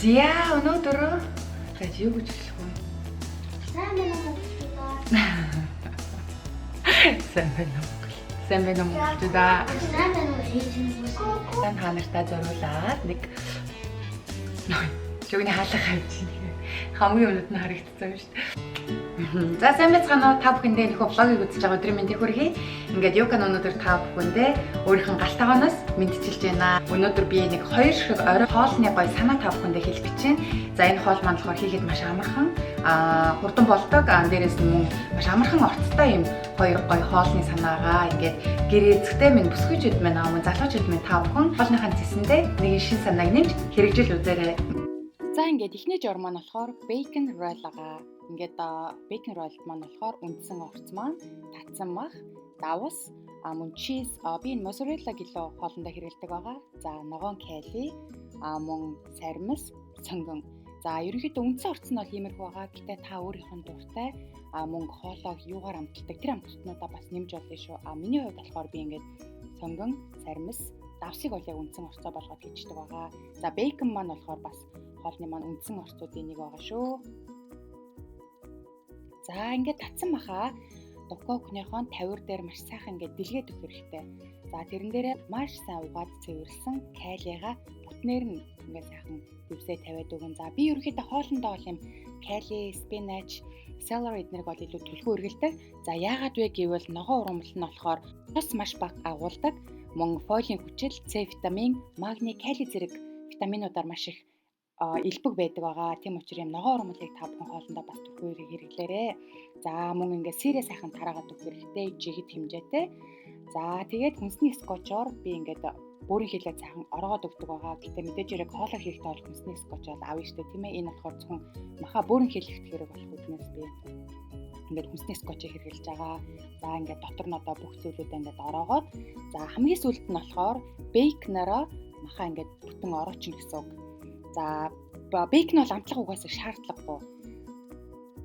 За, өнөөдөр за юу гэж хэлэх вэ? Сайн байна уу монголчуудаа? Сайн байна уу, Монгол. Сайн байна уу, монголчуудаа. Сайн байна уу ээж нь. Та нартай зориулаад нэг шүгний хаалга авч хамгийн өмнөд нь харагдсан юм шүү дээ. За, сайн байцгаана уу, та бүхэндээ нөхөө vlog-ыг үзэж байгаа өдрийн мэндийг хүргэе. Ингээд Юкан өнөөдөр та бүхэндээ өөрийнх нь гал тогооноос мэндчилж байна. Өнөөдөр би нэг хоёр шиг орой хоолны гоё санаа та бүхэндээ хэлэх гэж байна. За, энэ хоол маань болохоор хийхэд маш амархан, хурдан болдог, дээрээс нь мөн маш амархан орцтой юм хоёр гоё хоолны санаагаа ингээд гэрээ зэгтээ минь бүсгүйчүүд маань, мөн залуучууд минь, та бүхэн хоолныхаа цэсэндээ нэг шин санааг нэмж хэрэгжил үзээрэй. За, ингээд эхний жор маань болохоор bacon roll байгаа. Ингээд bacon roll маань болохоор үндсэн орц маань татсан мах, давс, мөн cheese, би энэ mozzarella гэлөө хоолндоо хэрэглэдэг байгаа. За, ногоон кали, мөн сармис, сонгон. За, ерөнхийдөө үндсэн орц нь бол иймэрхүү байгаа. Гэтэ та өөрийнх нь дуртай мөн хоолоо юугаар амталдаг тэр амталтнуудаа бас нэмж болно шүү. Миний хувьд болохоор би ингээд сонгон, сармис, давсыг бол яг үндсэн орцоо болгоод хийждэг байгаа. За, bacon маань болохоор бас хоолны маань үндсэн орцуудын нэг байгаа шүү. За, ингээд татсан махаа духовкныхоо тавиур дээр маш сайхан ингээд дэлгээд өгөх хэрэгтэй. За, тэрэн дээрээ маш сайн угаад цэвэрлсэн калигаа бүтнээр нь ингээд сайхан дэвсээ тавиад өгөн. За, би ерөнхийдөө хоолндоо бол юм кали, spinach, celery эднэрийг бол илүү түлхүү хэрэглэдэг. За, яагаад вэ гэвэл ногоон ургамал нь болохоор тус маш бага агуулдаг. Мөн фолийн хүчил, С витамин, магний, кали зэрэг витаминуудаар маш их элбэг байдаг байгаа. Тийм учраас юм ногоон ургамлыг та бүхэн хоолндоо бас түлхүү хэрэглээрэй. За, мөн ингээд сэрээ сайхан тараагаад өгөх хэрэгтэй, жигд хэмжээтэй. За, тэгээд хүнсний скотчоор би ингээд бүрийн хилээ сайхан оргоод өгдөг байгаа. Гэтэ мэдээж хэрэг хоолоо хийхдээ бол хүнсний скотч бол авна штэ, тийм ээ. Энэ болохоор зөвхөн маха бүрэн хилэхт хэрэг болох үднээс би ингээд хүнсний скотчийг хэрэглэж байгаа. За, ингээд дотор нь одоо бүх зүйлүүдээ ингээд ороогоод, за, хамгийн сүүлд нь болохоор bacon аараа маха ингээд бүтэн ороочин гэсэн үг. За, bacon бол амтлах угаасаа шаардлагагүй.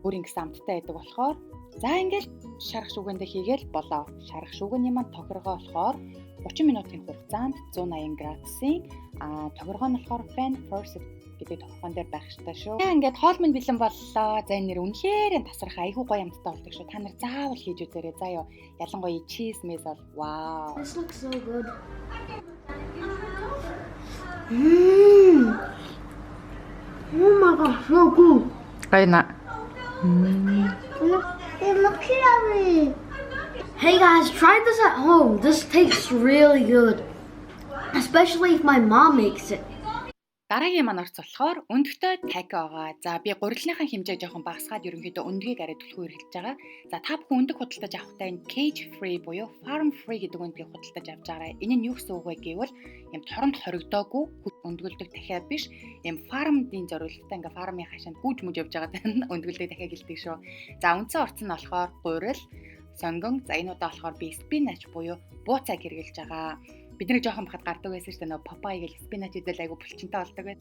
Бүр ингэсэн амттай байдаг болохоор, за, ингээд шарах шүүгэндээ хийгээл болоо. Шарах шүүгэний маань тохиргоо болохоор 30 минутын хугацаанд 180 градусын, тохиргоо нь болохоор fan forced гэдэг тохиргоон дээр байх ёстой шүү. За, ингээд хоол минь бэлэн боллоо. За, энэ нэр үнэхээр тасрах айгүй гоё амттай болдог шүү. Та нар заавал хийж үзээрэй. За ёо. Ялангуяа cheese мэс бол вау. This looks so good. Mmm. Oh my God, so good. Гайна. It looks yummy. Hey guys, try this at home. This tastes really good. Especially if my mom makes it. Дараагийн маань орц болохоор өндөгтэй тако байгаа. За, би гурилныхаа хэмжээг жоохон багасгаад ерөнхийдөө өндгийг арай түлхүү хэрэглэж байгаа. За, та бүхэн өндөг худалдаж авахдаа энэ cage free буюу farm free гэдэг өндгийг худалдаж авч байгаарай. Энэ нь юу гэсэн үг вэ гэвэл юм торонд хоригдоогүй, өндгөлдөг дахиа биш. Юм farm дын зориулттай ингээ farm ын хашаанд гүйж мүж явж байгаа өндгөлдөг дахиа гэлдэг шүү. За, үндсэн орц нь болохоор гурил, сонгон, за, энэ удаа болохоор би spinach буюу бууцайг хэрэглэж байгаа. Бидний жоохон бахад гардаг байсан шүү дээ, нөгөө Popeye гэл spinach идэл айгу булчинтай болдог байт.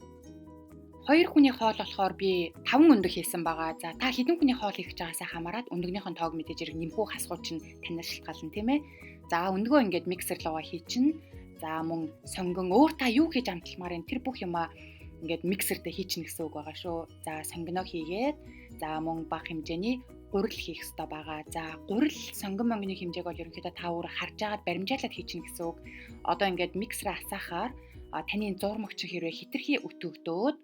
Хоёр хүний хоол болохоор би 5 өндөг хийсэн байгаа. За, та хэдэн хүний хоол хийх гэж байгаасаа хамаарат өндөгнийхэн тоог мэдээж хэрэг нэмхүү хасхуу чинь танаас шалтгаална, тийм ээ. За, өндгөө ингээд миксер руугаа хийчин. За, мөн сонгон, өөр та юу хийж амтламаар энэ тэр бүх юмаа ингээд миксердээ хийчихнэ гэсэн үг байгаа шүү. За, сонгоноо хийгээд, за, мөн бага хэмжээний гурил хийх ёстой байгаа. За, гурил, сонгон монгоны хэмжээг бол ерөнхийдөө та өөр харж агаад баримжаалаад хийчихнэ гэсэн үг. Одоо ингээд миксерээ асаахаар таны зурмагч хэрвээ хитрхи өтөгдөөд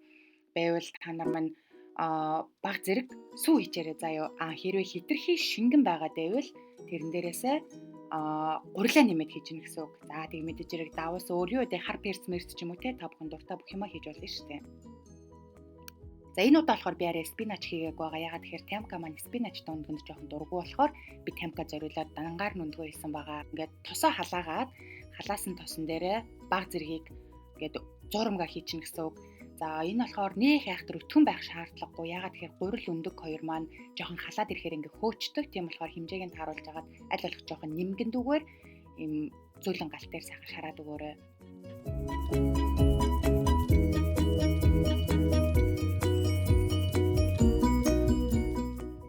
байвал та нар маань баг зэрэг сүү хийчээрэй заяо. Хэрвээ хитрхи шингэн байгаа байвал тэрэн дээрээсээ гурилаа нэмээд хийж гэнэ гэсэн үг. За, тэг мэдээж хэрэг даваас өөр юу вэ? Хар перц мерц ч юм уу те, та бүхэн дуртай бүх юмаа хийж болно шүү дээ. За, энэ удаа болохоор би арай spinach хийгээг байгаа. Ягаад тэгэхээр Тамка маань spinach тай өндгөнд жоохон дургу болохоор би Тамка зориулаад дангаар нь өндгөө хийсэн байгаа. Ингээд тосоо халаагаад, халаасан тосон дээрээ баг зэргийг ингээд зуурамгаа хийчихнэ гэсэн үг. За, энэ болохоор нэх айхтар өтгөн байх шаардлагагүй. Ягаад тэгэхээр гурил, өндөг хоёр маань жоохон халаад ирэхээр ингээ хөөчдөг. Тийм болохоор хэмжээг нь тааруулж агаад аль болох жоохон нэмгэндүүгээр ийм зөөлөн гал дээр сайхан шараад өгөөрэй.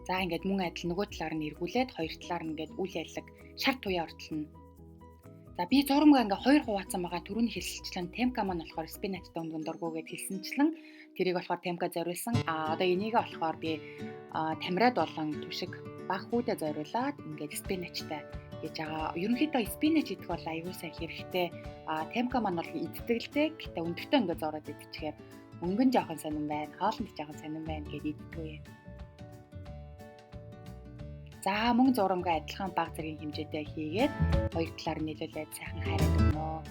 За, ингээд мөн адил нөгөө талаар нь эргүүлээд хоёр талаар нь ингээд үл ялаг шар туяа ортолно. За, би зурмгаа ингээ хоёр хуваацсан байгаа. Түрүүний хэлсэлчлэн Темка маань болохоор spinach тай өндгөн дургу гэд хэлсэнчлэн Тэрийг болохоор Темка зориулсан. А одоо энийг болохоор би Тамирад болон Түшиг баг хүүдээ зориулаад ингээд spinach тай хийж байгаа. Ерөнхийдөө spinach идэх бол аюул сайн хэрэгтэй. А Темка маань бол иддэг л дээ. Гэтэ өндөгтөө ингээд зороод идчихээр өнгөн жоохон сонирн байна, хоолнд жоохон сонирн байна гэд иддэг юм. За мөн зурамгаа адилхан баг зэргийн хэмжээтэй хийгээд хоёр талаар нийлүүлээд сайхан хайраад өгнө.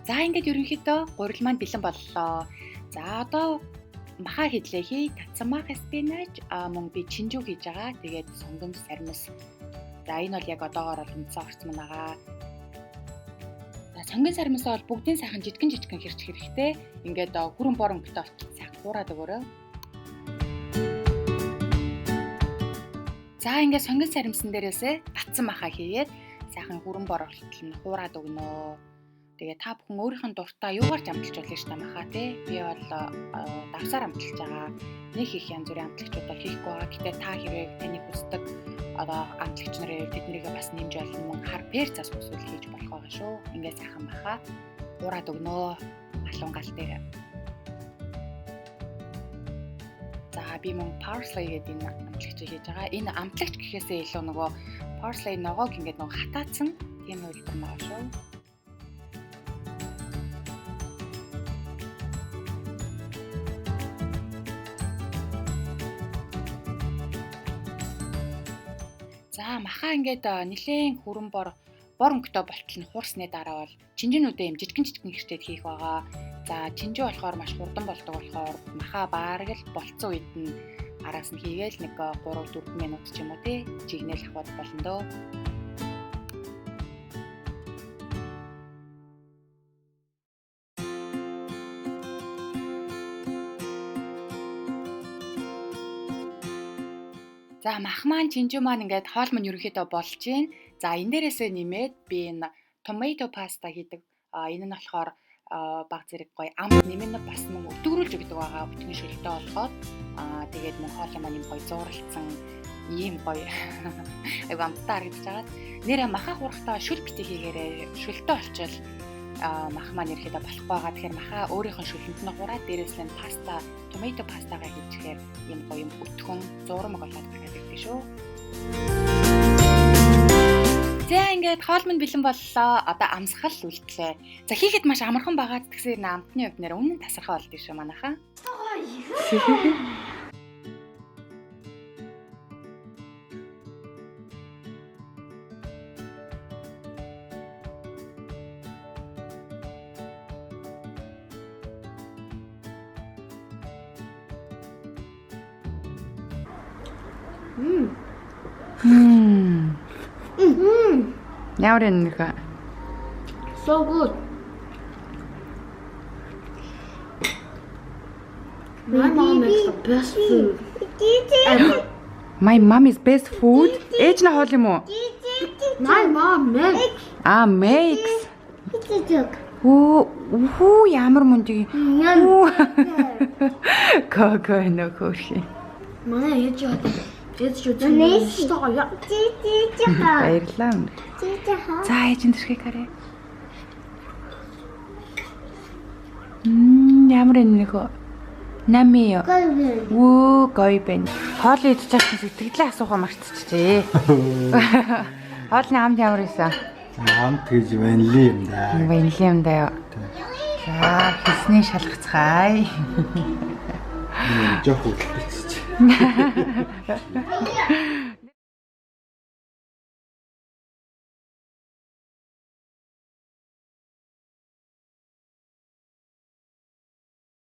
За ингээд ерөнхийдөө гурил маань бэлэн боллоо. За одоо махаа хэдлээ хий. Татсан мах, spinach, а мөн би чинжүү хийж байгаа. Тэгээд сонгон сармис. За энэ бол яг одоогоор бол үндсэн орц мөн байгаа. За сонгон сармисаа бол бүгдийн сайхан жижигэн жижигэн хэрч хэрэгтэй. Ингээд хүрэн бор өнгөтэй болчих сайхан хуураад өгөөрэй. За ингээд сонгон саримсан дээрээсээ татсан махаа хийгээд сайхан хүрэн бор болтол нь хуураад өгнө. Тэгээ та бүхэн өөрийнх нь дуртай юугаар ч амталж болно шүү дээ махаа тий. Би бол давсаар амталж байгаа. Нэг их янз бүрийн амтлагчуд бол хийхгүй байгаа. Гэтэ та хэрэг таны хүсдэг одоо амтлагч нарын тэднийгээ бас нэмж болно, мөн хар перц ас хүсвэл хийж болох байгаа шүү. Ингээд сайхан махаа хуураад өгнө. Халуун гал дээр. За би мөн parsley гэдэг энэ амтлагчийг хийж байгаа. Энэ амтлагч гэхээсээ илүү нөгөө parsley ногоог ингээд нөгөө хатаацсан тийм хувилбар байгаа шүү. За махаа ингээд нилээн хүрэн бор бор өнгөтэй болтол нь хуурсны дараа бол чинжинүүдээ юм жижигэн жижигэн хэрчээд хийх байгаа. За чинжүү болохоор маш хурдан болдог болохоор махаа бараг л болцсон үед нь араас нь хийгээл нэг 3-4 минут ч юм уу тий жигнэл авах болно дөө. За мах маань чинжүү маань ингээд хоол маань ерөнхийдөө болж байна. За энэ дээрээсээ нэмээд би энэ tomato pasta хийдэг. Энэ нь болохоор баг зэрэг гоё амт нэмэн бас мөн өтгөрүүлж өгдөг байгаа. Өтгөн шөлтөө болгоод тэгээд мөн хоол маань юм гоё зууралцсан ийм гоё айгу амттай харагдаж байгаа. Нэрэ маха хуурахтаа шүл бити хийгээрээ шөлтөө олчвол мах маань ерөөхдөө болохгүй байгаа. Тэгэхээр маха өөрийнх нь шүлэнд нь хуураад дээрээс нь паста, tomato пастагаа хийчихээр ийм гоё юм өтгөн зурмаг болоод гараад ирдэг шүү. За ингээд хоол минь бэлэн боллоо. Одоо амсгал үлдлээ. За хийхэд маш амархан байгаа. Тэгсээр амтны хувьд нэр үнэн тасархай болд шүү манайхаа. Ямар юм нөхөө? So good. My mom makes the best food ever. My mom is best food. Ээж нь хоол юм уу? My mom makes. А makes. Хүү хүү ямар мундаг. Хүү. Го нөхөр. Манай ээж ээж юу заа. Баярлалаа. За ээж энэ төрхийг харъя. Ямар юм нөхөө? Намио. Вөө гоё байна. Хоол идэж чадсан сэтгэлээ асуухаа мартчихжээ. Хоолны амт ямар байсан? Амт гэж ванили юм да. Ванили юм даа. За хийсний шалгацгаая. Жох үлдчихэж.